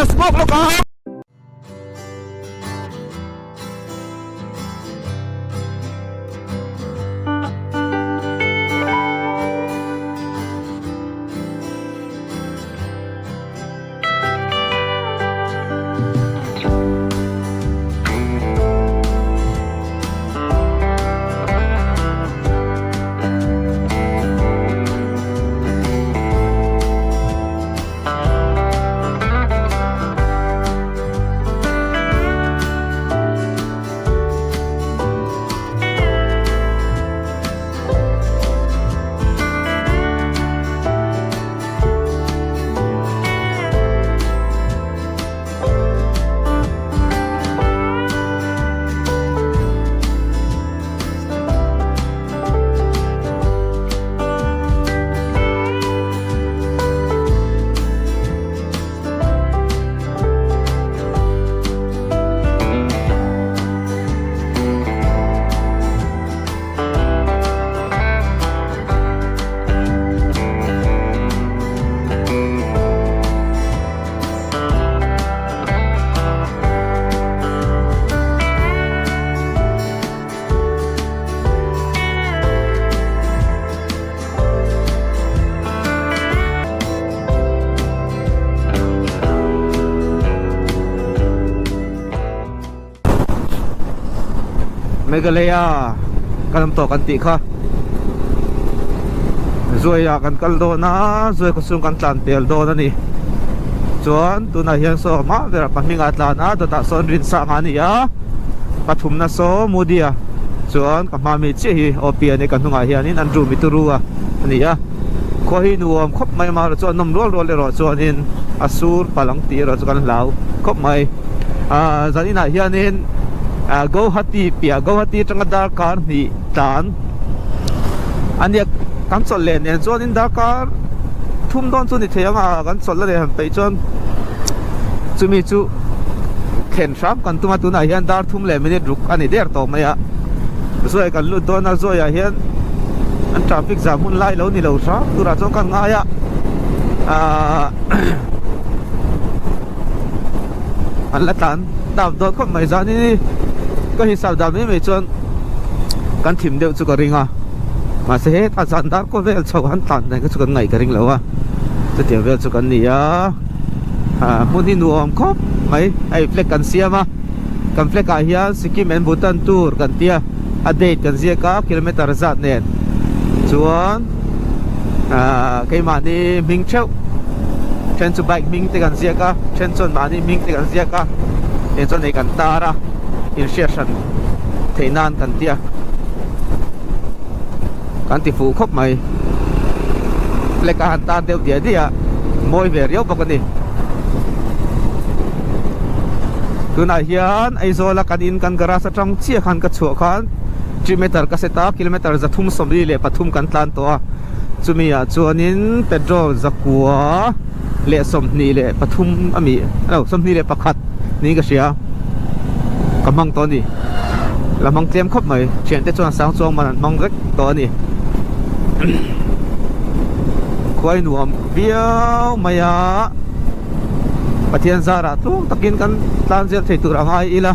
lo smoke lawk ang. Meghalaya kan awm tawh kan tih kha Zuaia kan kal dawn a Zuai khawchhung kan tlan pel dawn a ni chuan tunah hian saw hma berah pahmingah a tlan a dawtah sawn Rinsanga a ni a pathumna saw Moody-a chuan ka hma mi chiah hi aw pi a ni ka hnungah hianin Andrew Mituru-a a ni a khua hi nuam khawp mai amaherawhchu chuan nawm rual rual erawh chuanin a sur palh ang tih erawh chu kan hlau khawp mai ah zan inah hianin ah Guwahati piah Guwahati atanga darkar hnih tlan a nia kan chawlh leh nen chuanin darkar thum dawn chu ni thei ang a kan chawlh la leh han peih chuan chumi chu thlen hram kan tum a tunah hian dar thum leh minute ruk a ni der tawh mai a zuai kan lut dawn a zuaiah hian an traffic jam hun lai lo ni lo hram turah chuan kan ngai a ahh an la tlan dap dawn khawp mai zan hi ka hisap dan mai mai chuan kan thim deuh chu ka ring a mahse hetah zan dar kaw vel chho han tlan dan kha chu kan ngaih ka ring lo a chutiang vel chu kan ni a ah hmun hi nuam khawp mai hei flag kan siam a kan flag ah hian Sikkim and Bhutan tour kan tia a date kan ziak a kilometer zat nen chuan ah keimahni hming theuh then chu bike hming te kan ziak a then chuan mahni hming te kan ziak a eng chuan ei kan tar a inhriat hran theih nan kan tia kan ti fuh khawp mai flag a han tar deuh diah diah a mawi ve riau bawk a ni tunah hian Aizawl a kan in kan garage atang chiah khan ka chhuah khan three meter ka set a kilometer 323 kan tlan tawh a chumi ah chuanin petrol zakua leh 23 ami lo 21 niin ka hria ka hmang tawh a ni la hmang tlem khawp mai thiante chuan sang chuang man an hmang vek tawh a ni khuai nuam viau mai a Pathian zarah tlung takin kan tlan zel thei tur a ngai ila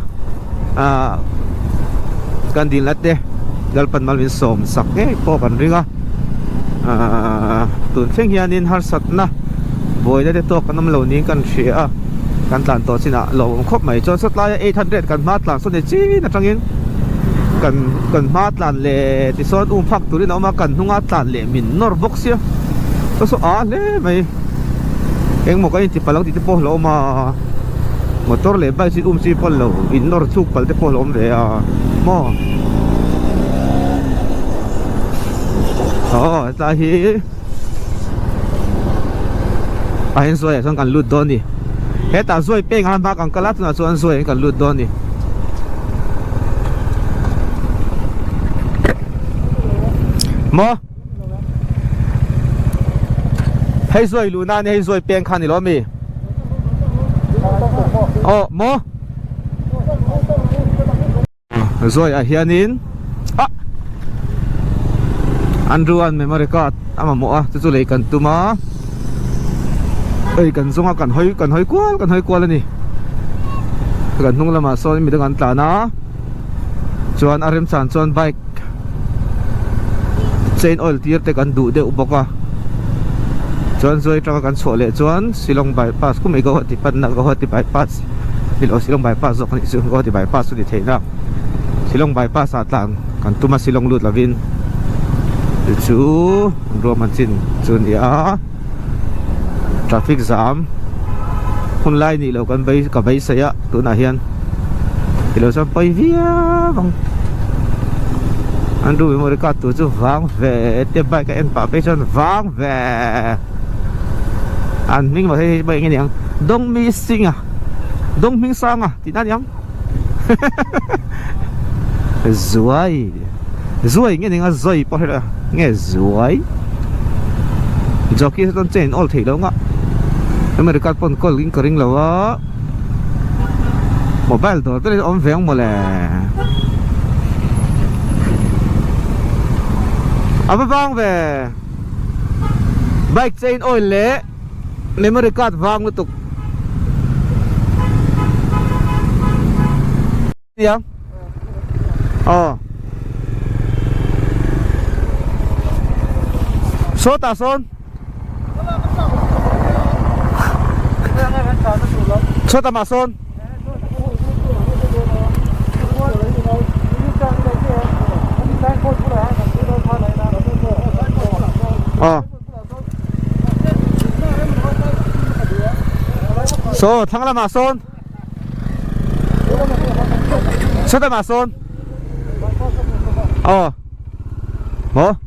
ah kan dil te Lalpan mal min sawm sak ngei pawh kan ring a ah tun thleng hianin harsatna buaina te tawk kan awm lo niin kan hria a kan tlan tawh chinah lawmawm khawp mai chuan sawtlai a 800 kan hma tlan sawn ni chin atangin kan kan hma tlan leh tisawn um phak turin a awm a kan hnunga tlan leh min nawr bawk sia saw saw a hle mai. Engmaw ka inti palh ang tih te pawh a hlauhawm a motor leh bike chu um chi pawh lo in nawr chhuk palh te pawh a hlauhawm ve a maw aw hetlai hi a hian zuai ah chuan kan lut dawn a ni hetah zuai peng a hma kan kal a tunah chuan zuai ah kan lut dawn a ni. Maw. Hei zuai luh na ni hei zuai peng kha ni lo mi aw maw zuai ah hianin ah Andrew an memory card a mamawh a chu chu lei kan tum a. Hei kan zawnga kan hawi kan hawi kual kan hawi kual a ni kan hnung lamah sawn midang an tlan a chuan a remchan chuan bike chain oil tir te kan duh deuh bawk a chuan zuai atanga kan chhuah leh chuan Shillong bypass khum mai Guwahati panna Guwahati bypass ni lo Shillong bypass zawk a nih chu Guwahati bypass chu ni theih na Shillong bypass ah tlan kan tum a Shillong lut lovin chu chu ruahman chin chu a ni a traffic jam hun lai nih loh kan bei ka beisei a tunah hian tilo chuan pawi viau ang an ru memory card tur chu vang ve te bike a en pah phei chuan vang ve an hming maw hei hei eng nge niang Dawngmi Singa Dawnghming Sanga tih na niang Zuai Zuai nge ning a zai pawh hre nge Zuai Jockey chuan chain awl theih lo nga Memory card pawn kawl in ka ring lo a Mobile dawr te awm ve ang mawle A va vang ve Bike chain oil leh Memory card vang lutuk. Nia. Aw. Sawtah sawn. Sawtah mah sawn. Aw. Saw thlang lamah sawn Saw lamah sawn Aw Maw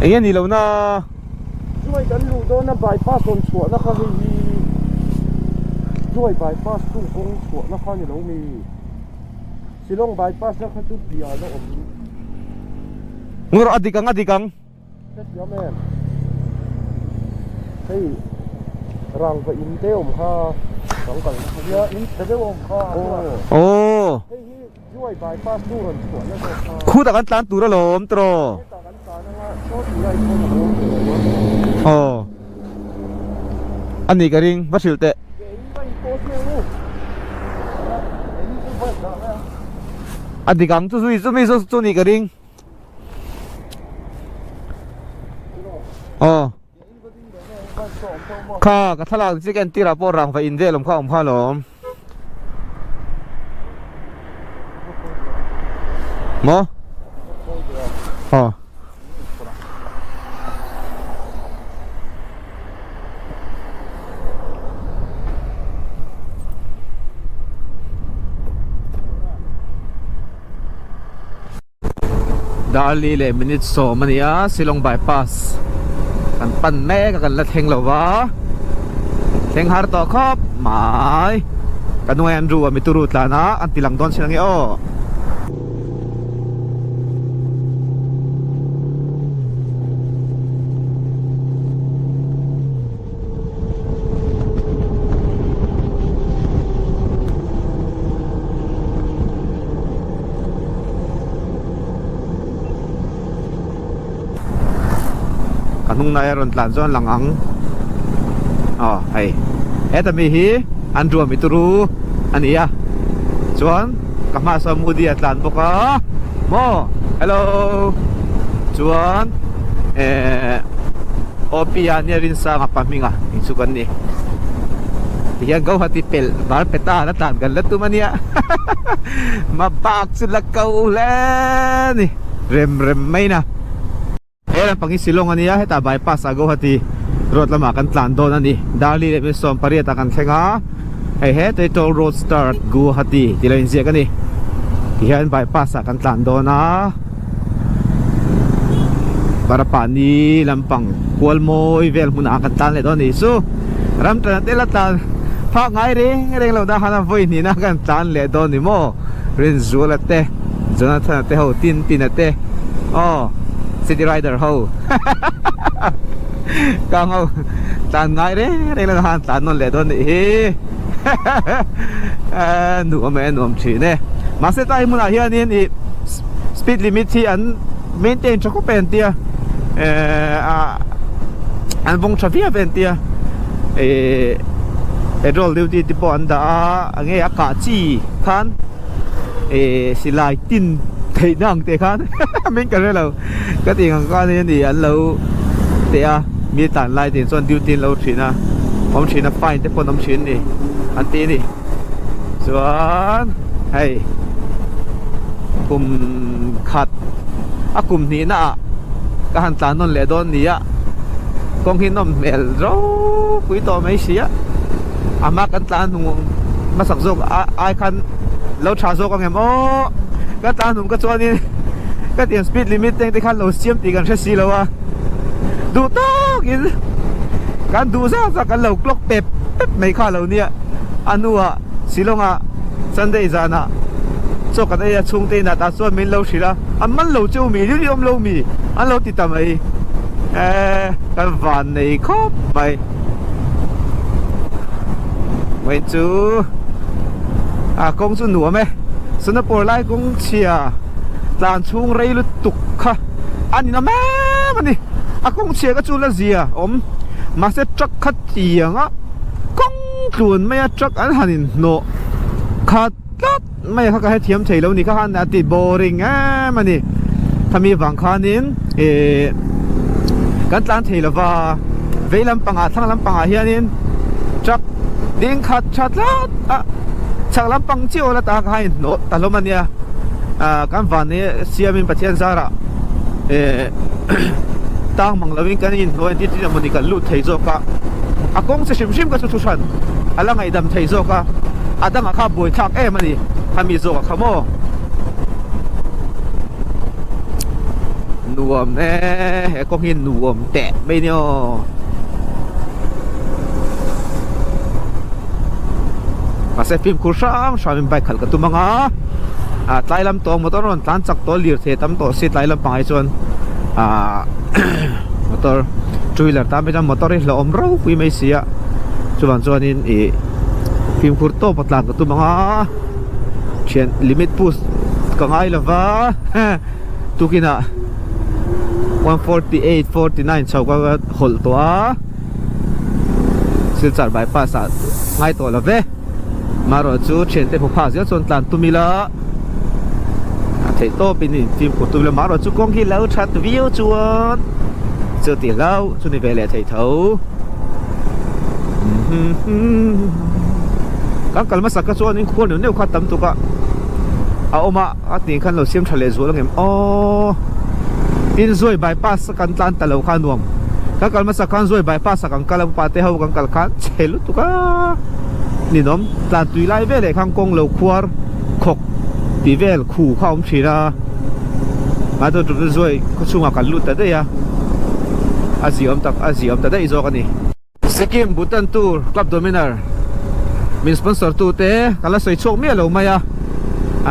Enge ni lo na Zuai kan luh dawn a bypass rawn chhuahna kha hei hi Zuai bypass chung kawng chhuahna kha ni lo mi Shillong bypass na kha chu pian a awm Ngur a dik ang a dik ang. Hrethiam em? Hei rangva in te awm kha kan kal nasa nia in chhe deuh awm kha Aw. Hei hi Zuai bypass hnu rawn chhuah na zawk kha. Khutah kan tlan tur alawm tiraw. Hetah kan tlan anga saw tur a inkhawm a awm ve lo a. Aw. A ni ka ring va hrilh teh. Ke in va in post nge u. Ke in chu va dah mai ang. A dik ang chu zui chu mi chu ni ka ring. Aw Kha ka thlalak chick en tirah pawh rangva in vel awm kha awm kha alawm Maw Aw Darli leh minute sawm a ni a Shillong bypass kan pan mek a kan la thleng lo va thleng har tawh khawp mai ka hnuai an ru a mi turu tlan a an ti lang dawn chin ange aw. Ka hnung lai a rawn tlan chuan lang ang aw hei heta mi hi an ruam i turu a ni a chuan ka hma sawn Moody a tlan bawk a maw hello chuan ehh OP a nia Rinsanga pa hminga inchhuk an ni tihian Guwahati pelh bar pe ta la tlan kan la tum a nia ma bak chu la ko hle a ni rem rem mai na he lampang hi Shillong a nia hetah bypass ah Guwahati road lamah kan tlan dawn a ni Darli leh Minsawm pariat ah kan thleng a hei hetah hi toll road start Guwahati tih lo inziak a ni tihian bypass ah kan tlan dawn a. Barapani lampang kual mawi vel hmunah kan tlan leh dawn a nih chu ram tana te la tlan phak ngai reng reng lo dah khan a vawi hnihna kan tlan leh dawn ni maw Rinzuala te Jonathan-a te ho Tintin-a te aw City Rider ho kang ho tlan ngai reng reng lo dah khan tlan nawn leh dawn a nih hi nuam e nuam thin e mahse tlai hmunah hianin ih speed limit hi an maintain tha khawp e an tia eh ah an vawng tha viau e an tia. Ehh petrol duty te pawh an dah a enge a kah chi khan ehh silai tin theihna ang te khan min ka hre lo ka tih ang khan hi a ni an lo teh a mi tlan lai te chuan duty an lo thin a awm thin a fine te pawh an awm thin a ni an ti a ni chuan hei kum khat a kum hnih na ah ka han tlan nawn leh dawn ni a. Kawng hi nawm hmel ropui tawh mai si a, a hma kan tlan hnung hmasak zawk ai khan lo tha zawk ang em aw, ka tlan hnung ka chuanin ka tiang speed limit te te khan lo siam tih kan hre si lo a, duh tawkin kan duh zat zat kan lo clock pep pep mai kha lo nia, a hnuah Shillong ah Sunday zanah chaw kan ei a chhungte inah tah chuan min lo hrilh a, an man lo cheu mi rilri awm lo mi an lo ti ta mai eh kan van nei khawp mai vawiin chu a kawng chu nuam e Sonapur lai kawng chhia tlan chhung rei lutuk kha a ni nawm em a ni a kawng chhia kha chu la zia awm mahse truck kha tiang a kawng tlun mai a truck an han inhnawh khat tlat mai a kha ka hrethiam thei lo ni kha khan a ti boring em a ni khami vang khanin ih kan tlan thei lova vei lampangah thlang lampangah hianin truck ding khat tha tlat a chhak lampang chiah la ta kha a inhnawh ta hlawm a nia ah kan vani siamin Pathian zarah eh tang mang lovin kan inhnawh entir tin emawni kan lut thei zawk a a kawng chi hrim hrim ka chu thu hran a la ngaihdam thei zawk a a dangah kha buai thlak em a ni khami zawkah kha maw nuam e he kawng hi nuam teh mai ni aw mahse fimkhur hrang hrangin bike khalh ka tum ang a ah tlai lam tawng motor rawn tlan chak tawh lirthei tam tawh si tlai lam pangah hi chuan ah motor two wheeler tan phei chuan motor hi hlauhawm ropui mai si a chuvang chuanin ih fimkhur tawp a tlan ka tum ang a thian limit push ka ngai lova tukinah 148 49 chho ka hawlh tawh a Silchar bypass ah ngai tawh lo ve marawh chu thiante hmu phak zel chuan tlan tum ila a theih tawp in fimkhur tum ila marawh chu kawng hi lo that viau chuan chu tih hlau chu ni ve leh thei tho kan kal hmasak kha chuan in khual neuh neuh kha tam tuk a a awm a a tih khan lo siam tha leh zual ang em aw tin zuai bypass kan tlan ta lo kha nuam kan kal hmasa khan zuai bypass ah kan kal a upa te ho kan kal khan chhe lutuk a ninawm tlan tui lai veleh khan kawng lo khuar khawk tih vel khu kha a awm thin a mahse tun chu zuai khaw chhungah kan lut ta daih a a ziawm tak a ziawm ta daih zawk a ni. Sikkim Bhutan Tour Club Dominar min sponsor tu te kan la sawi chhuak miah lo mai a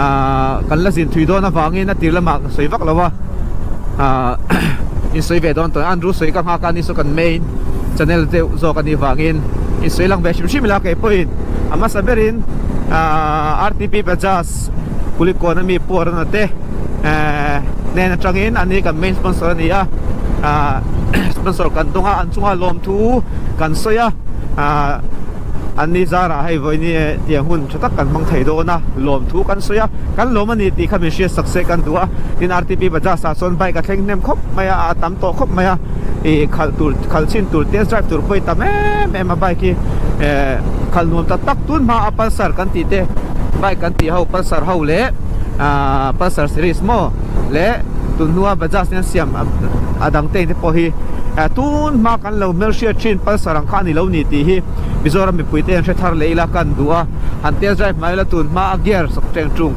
ahh kan la zin thui dawn avangin a tir lamah ka sawi vak lo a ahh in sawi ve dawn tawh Andrew sawi ka nghak a ni saw kan main channel deuh zawk a nih vangin in sawi lang ve hrim hrim ila kei pawhin a hmasa berin ahh RTP Bajaj Kulikawn ami Puarna te ehh hnen atangin ani kan main sponsor a ni a ahh sponsor kan dawng a an chunga lawm thu kan sawi a ahh an ni zarah hei vawiin tiang hun tha tak kan hmang thei dawn a lawm thu kan sawi a kan lawm a ni tih kha min hriat sak se kan duh a tin RTP Bajaj ah chuan bike a thleng hnem khawp mai a a tam tawh khawp mai a ih khalh tur khalh chhin tur test drive tur pawh hi tam em em a bike hi eh khalh nuam tak tak tun hma a Pulsar kan tih te bike kan tih ho Pulsar ho leh ahh Pulsar series maw leh tun hnua Bajaj hian siam a dang te pawh hi tun hma kan lo hmelhriat thin Pulsar ang kha a ni lo ni tih hi Mizoram mipui te an hre thar leh ila kan duh a han test drive mai ila tun hma a gear sak teng tung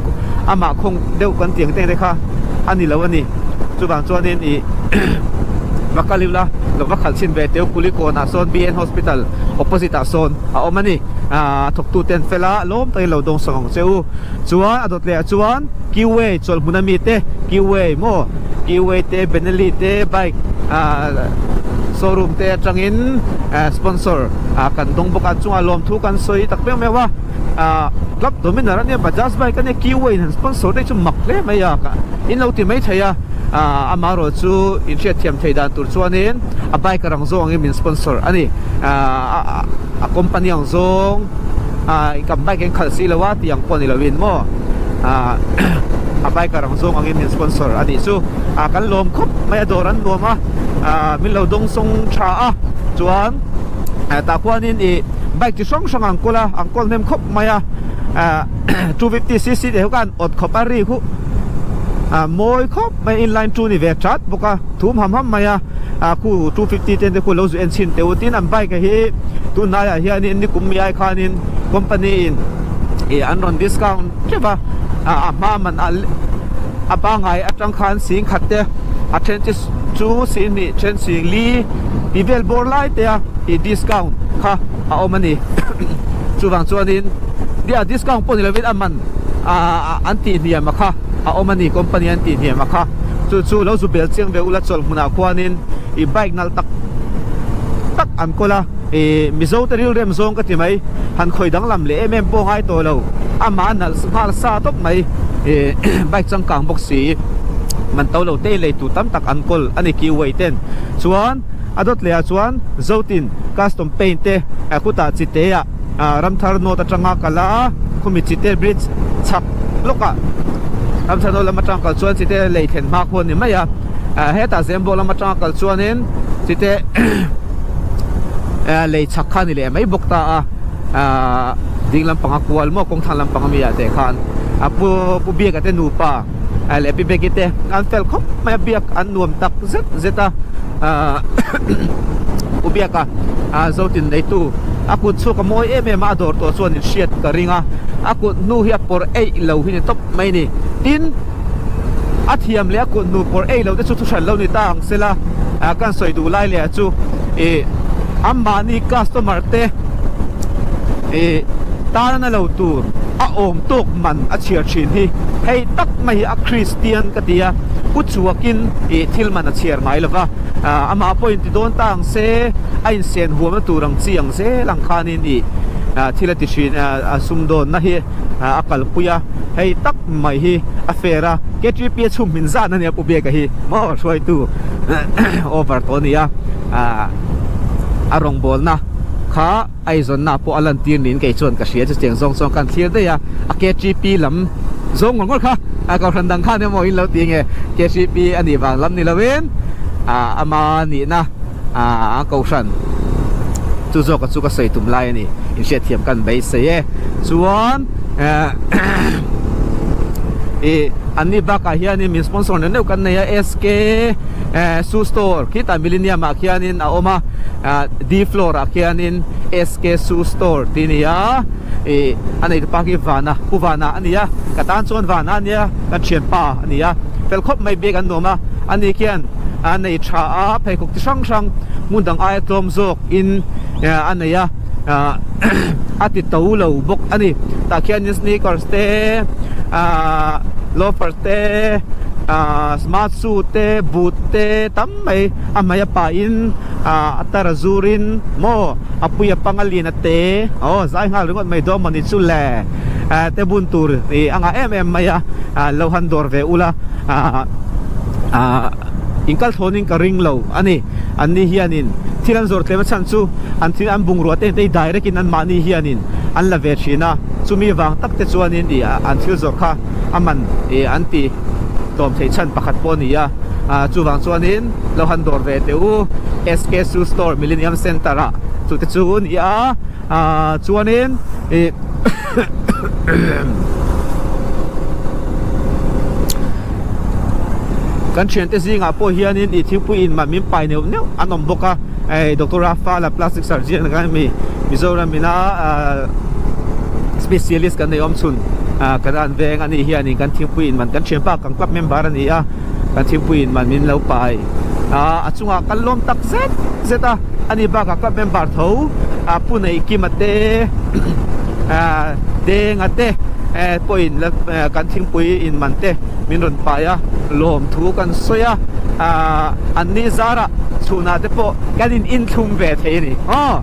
amah khawng deuh kan tih ang teng te kha a ni lo a ni chuvang chuanin ih va kal ila lo va khalh chhin ve teu Kulikawn ah sawn BN Hospital opposite ah sawn a awm a ni ah thawktu te an fel a lawm takin lo dawng sawng ang che u chuan a dawt leh ah chuan Kiway chawlhmun ami te Kiway maw Kiway te Benelli te bike ah showroom te atangin sponsor ah kan dawng bawk a chungah lawmthu kan sawi tak meuh meuh a ah club dominar ania Bajaj bike ania Kiway in han sponsor te chu mak hle mai a in lo ti mai thei a. Amaherawh chu in hriatthiam thei dan tur chuanin a bike rang zawng angin min sponsor a ni. A company ang zawng kan bike in khalh si lo a tih ang pawh ni lovin maw a bike rang zawng angin min sponsor a nih chu. Kan lawm khawp mai a dawr an nuam a, min lo dawng sawng tha a chuan tah khuanin ih bike chi hrang hrang an kawl a, an kawl hnem khawp mai a 250cc te ho khan awt khawp a ri huh mawi khawp mai inline 2 ni ve chat bawk a thum ham ham mai a khu 250 ten te khu lo zu en chhin teh u tin an bike hi tunhnaiah hianin nikum mi ai khanin company in ih an rawn discount teuh va a hma man a a pangngai atang khan sing khat te a then chu chu sing hnih then sing li tih vel bawr lai te a ih discount kha a awm a ni chuvang chuanin discount pawh ni lovin a man. ah an tih hniam a kha a awm a ni company an tih hniam a kha chu chu lo zu bel chiang ve ula chawlh hmunah khuanin ih bike nalh tak tak an kawl a ih mizo te rilrem zawng ka ti mai han khawi danglam leh em em pawh ngai tawh lo amah nalh nghal sa tawp mai ih bike changkang bawk si man to lo te lei tur tam tak an kawl a ni kiuai ten chuan a dawt leh ah chuan zotin custom paint te khutah chi te ah. Ramthar North atanga kal a, khumi Chite Bridge chhak lawkah Ramthar North lam atanga kal chuan Chite lei thlen hma khaw a ni mai a, hetah Zembawk lam atanga kal chuanin Chite lei chhak kha a ni leh mai bawk ta a, ding lampanga kual maw kawng thlang lampang ami ah te khan a pu pu Biaka te nupa leh Pi Beki te an fel khawp mai a, biak an nuam tak zet zet a. Pu Biaka Zotin neitu a kut chhuak a mawi em em a, a dawr tawh chuan in hriat ka ring a, a kut hnu hi a pawr eih lo hi ni tawp mai ni. Tin, a thiam leh a kut hnu pawr eih lo te chu thuhran lo ni ta ang sela, kan sawi duh lai leh chu ih anmahni customer te ih tana lo tur a awm tawk man a chhiar thin hi hei tak mai hi a Kristian ka ti a, u chuakin ih thil man a chhiar ngai lo va. Amah pawhin ti dawn ta ang se, a insen huamna tur ang chi ang zel ang khanin ih thil a ti thin a sumdawnna hi a kalpui a, hei tak mai hi a fair a, KTP a chhum hmin zan a nia Pu Biaka hi maw hruaitu over tawh a ni a, a rawngbawlna kha a eizawnna pawh a lantir niin kei chuan ka hria chutiang zawng chuan kan thlir daih a, a KTP lam zawng ngawr ngawr kha a kohhran dang khan emaw in lo ti nge KTP a nih vang lam ni lovin ama nihna a kohhran chu zawka chu ka sawi tum lai a ni inhriatthiam kan beisei e chuan ih anni bakah hianin min sponsor neuh neuh kan nei a SK shoe store khitah millennium ah khianin a awm a. D floor ah khianin SK Shoe Store tih a ni a, ih a nei tupa khi Vana, Pu Vana a ni a, ka tan chuan Vana a nia, kan thianpa a ni a, fel khawp mai biak an nuam a, ani khian a nei tha a, pheikhawk chi hrang hrang hmun dang aia tlawm zawk in a nei a, a ti to lo bawk a ni, tah khianin sneakers te ah loafers te ah smart shoe te boot te tam. mai a hmai a pahin ah a tar a zurin maw a pui a pang a lian a te aw zai nghal ringawt mai dawn mawni chu le eh te bun tur ih a ngah em em mai a ah lo han dawr ve ula ah ah inkal thlawnin ka ring lo a ni an ni hianin thil an zawrh tlem a chhan chu an thil an bungrua te te hi direct in anmahni hianin an la ve thin a chumi vang tak te chuanin ih an thil zawrh kha a man ih an ti tlawm theih chhan pakhat pawh a ni a. Ah chuvang chuanin lo han dawr ve teh u SK Shoe Store Millennium Centre ah chu te chu a ni a ah chuanin ih kan thiante zingah pawh hianin ih thingpui in mah min pai neuh neuh an awm bawk a hei Doctor Rafa la plastic surgeon kha mi Mizoram ina ah specialist kan nei awm chhun ah kan an veng a nih hianin kan thingpui in man kan thianpa kan club member a ni a kan thingpui in man min lo pai a a chungah kan lawm tak zet zet a ani bakah club member tho a pu neih kima te ah denga te eh pawhin la kan thingpui in man te min rawn pai a lawm thu kan sawi a ah an ni zarah chhunah te pawh kan in inthlum ve thei a ni aw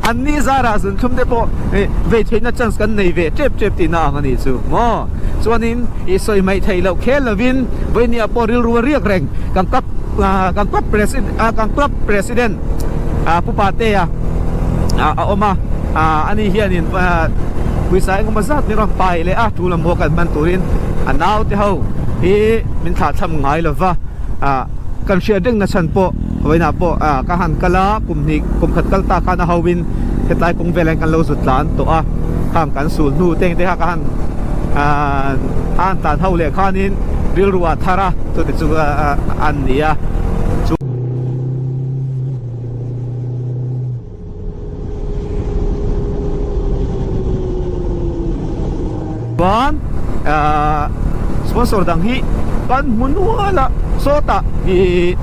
an ni zarah zun thlum te pawh vei theihna chance kan nei ve tep tep tihna ang a nih chu maw. Chuanin i sawi mai theih loh khel lovin vawinia pawh rilru a riak reng kan club kan club president kan club president Pu Patea a awm a, ani hianin pawisa engemaw zat min rawn pai leh a, tul lam pawh kan hman turin a naute ho hi min thlahthlam ngai lova. Kan hriat reng na chhan pawh vawiinah pawh ka han kal a, kum hnih kum khat kal tak khan a ho in hetlai kawng velah hian kan lo zut tlan tawh a, khang kan sul hnu te engte kha ka han a han tlan ho leh khanin rilru ah thar a chute chu an ni a. Chuan ahh sponsor dang hi kan hmu nual a sawtah ihh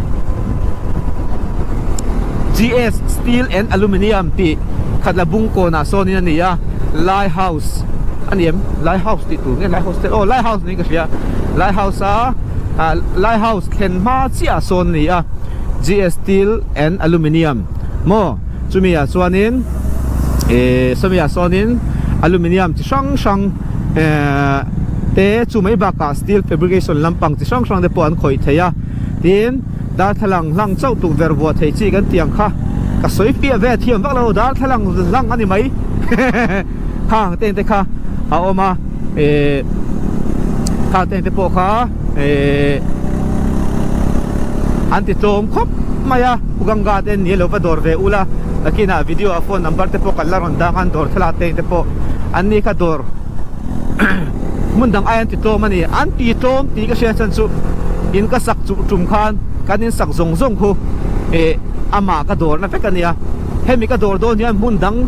GS Steel and Aluminium tih khatla bung kawnah sawnin a ni a Lai House a ni em Lai House tih tur nge Lai Hostel aw Lai House niin ka hria Lai House a ah Lai House thlen hma chiah ah sawn a ni a GS Steel and Aluminium. Maw chumi ah chuanin eh sawmi ah sawnin aluminium chi hrang hrang eh te chu mai bakah steel fabrication lampang chi hrang hrang te pawh an khawih thei a tin darthlalang hlang chauh tukverh vuah thei chi kan tih ang kha ka sawi fiah ve thiam vak lo darthlalang hlang a ni mai khang te te kha a awm a eh khang te te pawh kha eh an ti tlawm khawp mai a Pu Ganga te ni lo va dawr ve ula nakinah video ah phone number te pawh kan la rawn dang a an dawr thlalak te te pawh an ni kha dawr hmun dang ai an ti tlawm a ni an ti tlawm tih ka hriat chhan chu in ka sak chu tum khan kan in sak zawng zawng khu eh amah ka dawrna vek a nia hemi ka dawr dawn hian hmun dang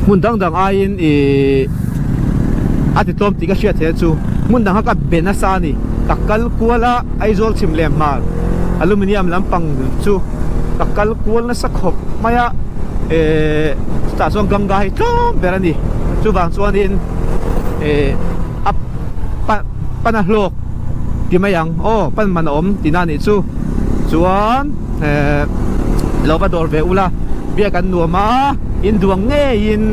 Hmun dang dang aiin ih a ti tlawm tih ka hriat theih chu hmun dang kha ka be nasa a ni. Ka kal kual a, Aizawl chhim leh hmar aluminium lampang chu ka kal kual nasa khawp mai a, eh chutah chuan Ganga hi tlawm ber a ni. Chuvang chuanin eh a pan a hlawk ti mai ang aw pan man a awm tihna a nih chu. Chuan. Eh lo va dawr ve ula biak an nuam a in duang ngeiin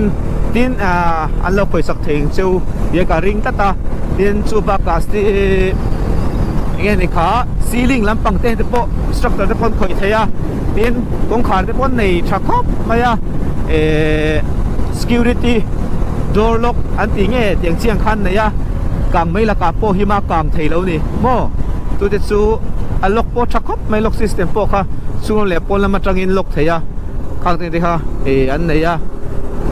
tin ah an lo khawisak thei ang cheu biak a ring tlat a tin chu bakah eng nge ni kha ceiling lampang te te pawh structure te pawh an khawih thei a tin kawngkhar te pawh an nei tha khawp mai a eh security door lock an tih nge tiang chiang khan nei a kang mai lakah pawh hi ma kang thei lo ni maw chute chu a lock pawh tha khawp. Mai lock system pawh kha chhung leh pawn lam atangin lock thei a khang te kha ih an nei a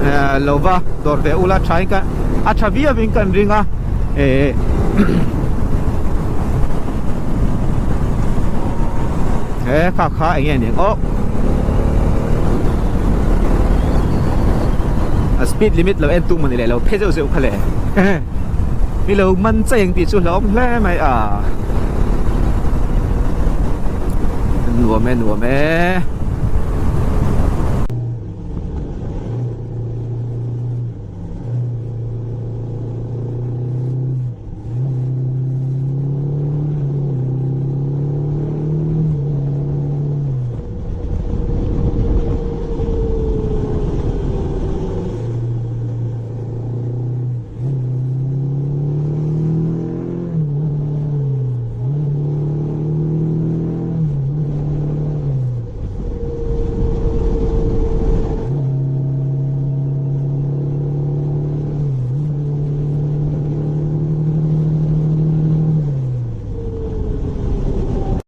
eh lo va dawr ve ula tha in ka a tha viau in kan ring a eh he kha kha eng nge ni ang aw a speed limit lo en tum a ni leh lo phe zeuh zeuh kha le mi lo man cheng tih chu hlauhawm hle mai a. Nuam e nuam e.